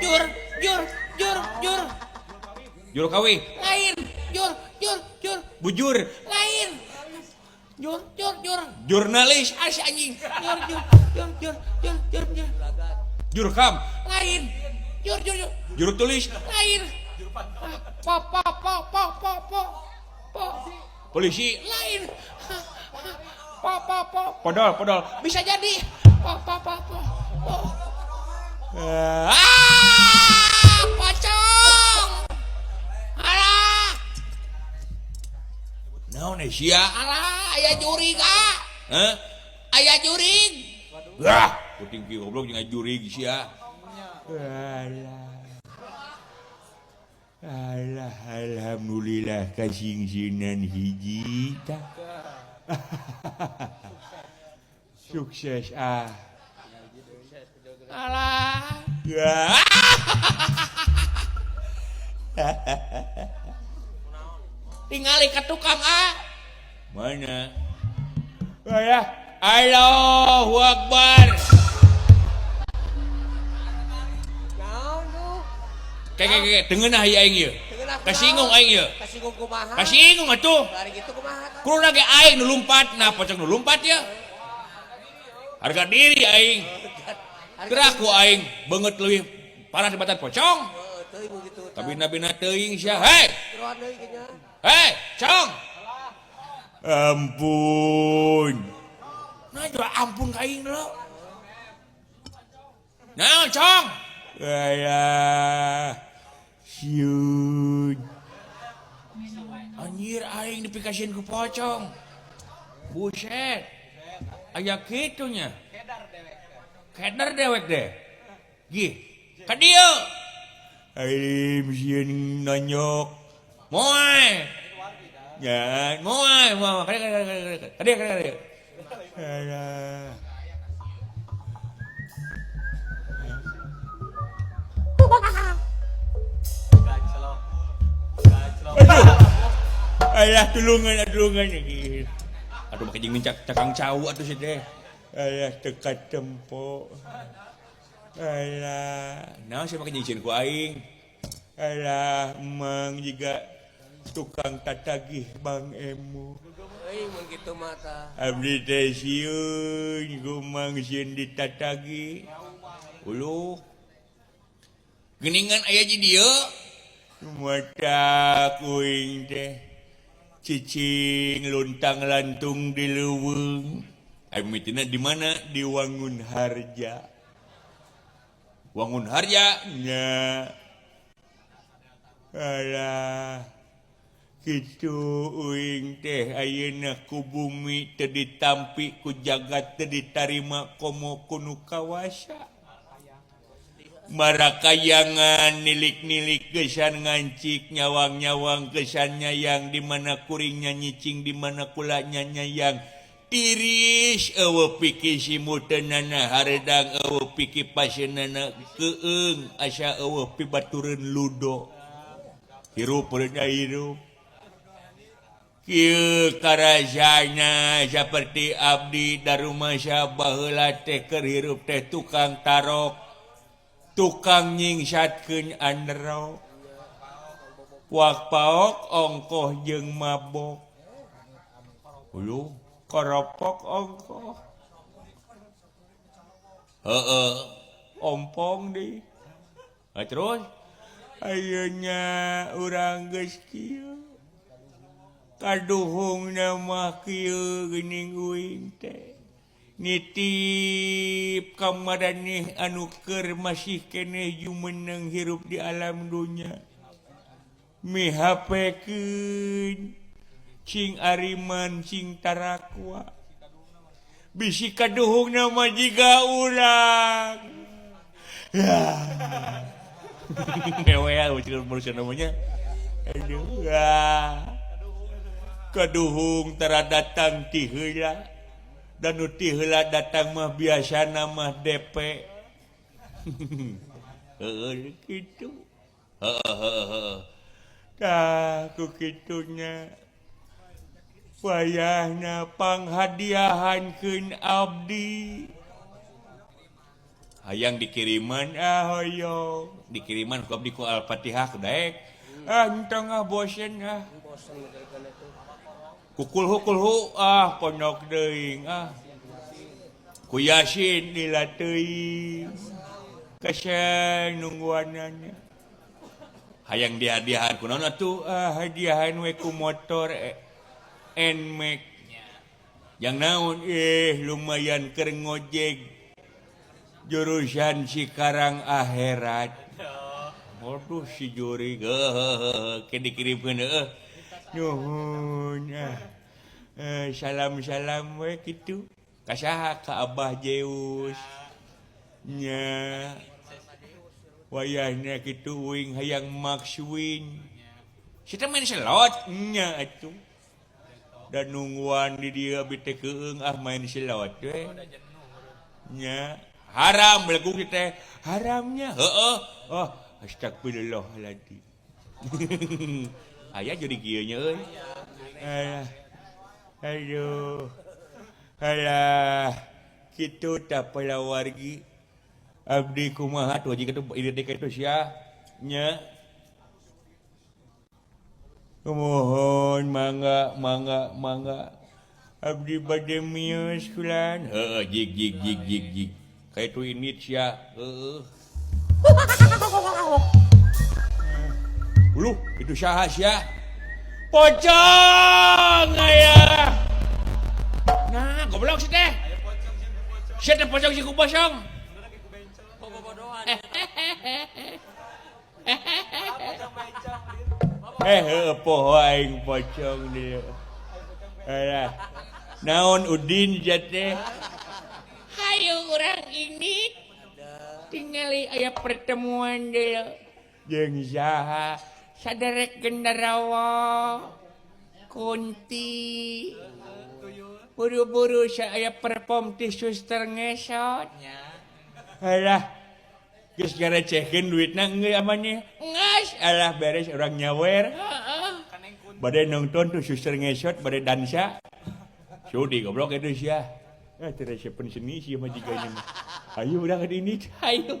Jur jur jur jur. Jur kawi. Lain. Jur jur jur. Bujur. Lain. Jur jur jur. Jurnalis. As anjing. Jur jur jur jur jur jur jur. Jurkam. Lain. Jur jur jur. Juru tulis. Lain. Po po po po po po. Po. Polisi. Lain. Po po po. Podol, podol. Bisa jadi. Po po po po. Po. Ah! Pocong. Alah. Naon sia? Alah, aya jurig ah. Hah? Aya jurig. Wah, puting ki goblok jeung jurig sia. Alah. Alah, alhamdulillah kasingsinan hiji tah. Sukses ah. Alah. Tingali ka tukang ah. Mana? Alah, Allahu Akbar. Kayak tengenah ieu aing ieu. Kasinggung aing ieu. Kasinggung kumaha? Kasinggung atuh. Bari kitu kumaha? Kuruna ge aing nu lumpat, nah pocong nu lumpat ya. Harga diri aing. Gerak ku aing beungeut leuwih parah dibatan pocong. Tapi nabina teuing sia. Hei. Hei, cong. Ampun. Nah, jual ampun ka aing lo. Naon, cong? Alah. Siun. Anjir aing dipikasieun ku pocong. Buset. Aya kitu nya. Keder dewek deh. Gih, ka dieu. Aing sieun nonyok. Moe. Ya, moe, moe. Ka dieu, ka dieu, ka dieu. Alah. Alah tulungan tulungan lagi. Aduh make jeung nincak cakang cau atuh si teh. Alah teka tempo. Alah, naon sih make jeung ku aing. Alah emang jiga tukang tatagih Bang Emu. Euy mun kitu mah tah. Abdi teh sieun ku Mang sieun ditatagih. Uluh. Geuningan aya di dieu. Mata kuing teh cicing luntang lantung di leuweung. Ai mitina di mana? Di Wangun Harja. Wangun Harja nya. Alah. Kitu uing teh ayeuna ku bumi teu ditampi ku jagat teu ditarima komo ku nu kawasa. Marakayangan nilik-nilik kesan ngancik nyawang-nyawang kesan nyayang di mana kuringnya nyicing di mana kulanya nyayang tiris eueuh piki simuteunana haredang eueuh piki paseunana keung asa eueuh pibatureun ludo hirup peureuh hirup kieu karasana saperti abdi darumasa baheula teh keur hirup teh tukang tarok tukang nyingsatkeun andro wak paok ongkoh jeung mabok uluh koropok ongkoh heeh ompong deui terus ayeuna urang geus kieu kaduhungna mah kieu geuning uing teh nitip kamaraneh anu keur masih keneh jumeneng hirup di alam dunya mihapekeun cing ariman cing tarakwa bisi kaduhungna mah jiga urang. Ngeweal manusia namanya. Aduh, kaduhung tara datang ti heula. Dan nu ti heula datang mah biasana mah DP. Heuh kitu. Heeh. Tah ku kitunya. Wayahna panghadiahankeun abdi. Hayang dikiriman ah hoyong dikiriman ku abdi ku Al-Fatihah daek. Ah entong ah bosen ah. Kukulhu kulhu ah pondok deui ah. Ku Yasin lila teuing. Kasihan nungguanana. Hayang dihadiahan kunaon atuh ah hadiahan we ku motor Nmax. Yang naon lumayan keur ngojek jurusan Cikarang akhirat. Waduh si juri ke dikirimkeun heueuh. Nuhun ah. Salam-salam we kitu. Ka saha ka Abah Zeus. Nya. Wayahna kitu uing hayang Max Win. Si teh main slot nya atuh. Dan nungguan di dieu abi teh keung ah main slot we. Nya. Haram belagu kita haramnya heeh oh astagfirullahaladzim. Aya jadi kieu nya euy. Alah aduh alah kitu tah palawargi abdi kumaha tuh jika tuh ieu teh kitu sia nya mohon mangga mangga mangga abdi bade mios kulan heeh jig jig jig jig jig kayak itu ini sia heeh. Uluh itu saha sia pocong aya. Nah goblok si teh sia teh pocong si ku pocong heueuh poho aing pocong dieu. Alah naon Udin sia teh. Hayu urang ini tingali aya pertemuan deui jeung saha saderek genderuwo kunti buru-buru aya perform ti suster ngesot. Alah geus ngarecehkeun duitna geus amannya geus alah beres urang nyawer heeh bade nonton tuh suster ngesot bade dansa sudi goblok itu sia. Ah, teu resep seni sih mah jigana mah. Ayo urang ka dieu ayo ayo.